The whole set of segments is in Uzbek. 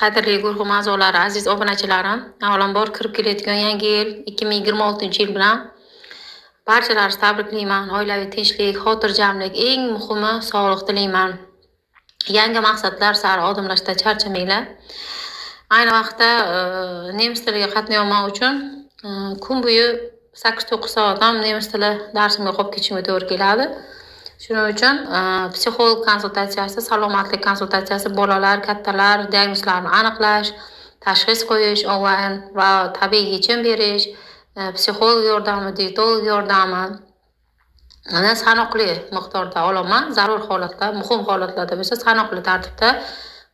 Qadrli guruhim a'zolari, aziz obunachilarim, avvalambor kirib kelayotgan yangi yil 2026-yil bilan barchalaringizni tabriklayman. Oilaviy tinchlik, xotirjamlik, eng muhimi sog'liq tilayman. Yangi maqsadlar sari odimlashda charchamanglar. Ayni vaqtda nemis tiliga qatnayapman uchun kun bo'yi 8-9 soat ham nemis tili darsimga qolib ketishimga to'g'ri keladi. Shuning uchun psixolog konsultatsiyasi, salomatlik konsultatsiyasi, bolalar, kattalar diagnozlarini aniqlash, tashxis qo'yish onlayn va tabiiy yechim berish, psixolog yordami, dietolog yordami ana sanoqli miqdorda olaman. Zarur holatda, muhim holatlarda bo'lsa sanoqli tartibda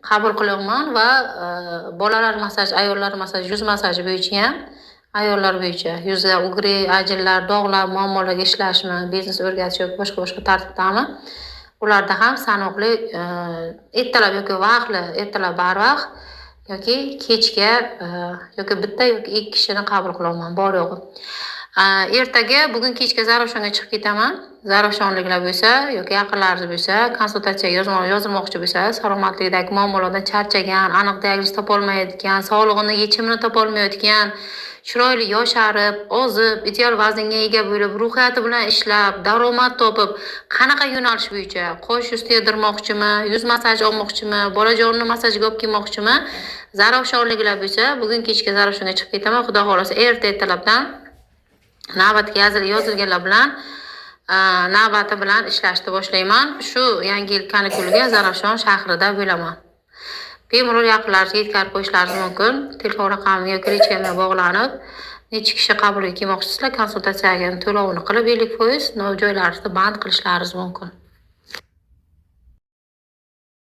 qabul qilyapman va bolalar massaj, ayollar massaj, yuz massaji bo'yicha ham, ayollar bo'yicha yuzda ugri, ajinlar, dog'lar, muammolarga ishlashmi, biznes o'rgatish yoki boshqa boshqa tartibdami, ularda ham sanoqli ertalab yoki vaqtli, ertalab barvaqt yoki kechga yoki bitta yoki ikki kishini qabul qilyapman, bor yo'g'i. Ertaga, bugun kechga Zarafshonga chiqib ketaman. Zarafshonliklar bo'lsa yoki yaqinlaringiz bo'lsa, konsultatsiyaga yozilmoqchi bo'lsa, salomatlikdagi muammolardan charchagan, aniq diagnoz topolmayotgan, sog'lig'ini yechimini topolmayotgan, chiroyli yosharib, ozib, ideal vaznga ega bo'lib, ruhiyati bilan ishlab, daromad topib, qanaqa yo'nalish bo'yicha qosh yuz terdirmoqchimi, yuz massaj olmoqchimi, bolajonni massajga olib kelmoqchimi, Zarafshonliklar bo'lsa, bugun kechga Zarafshonga chiqib ketaman. Xudo xohlasa, erta ertalabdan navbatga yozilganlar bilan navbati bilan ishlashni boshlayman. Shu yangi yil kanikuliga Zarafshon shahrida bo'laman. Bemalol yaqinlaringizga yetkazib qo'yishlaringiz mumkin. Telefon raqamimga yoki личка mga bog'lanib, necha kishi qabulga kelmoqchisizlar, konsultatsiyaga to'lovini qilib 50% joylaringizni band qilishlaringiz mumkin.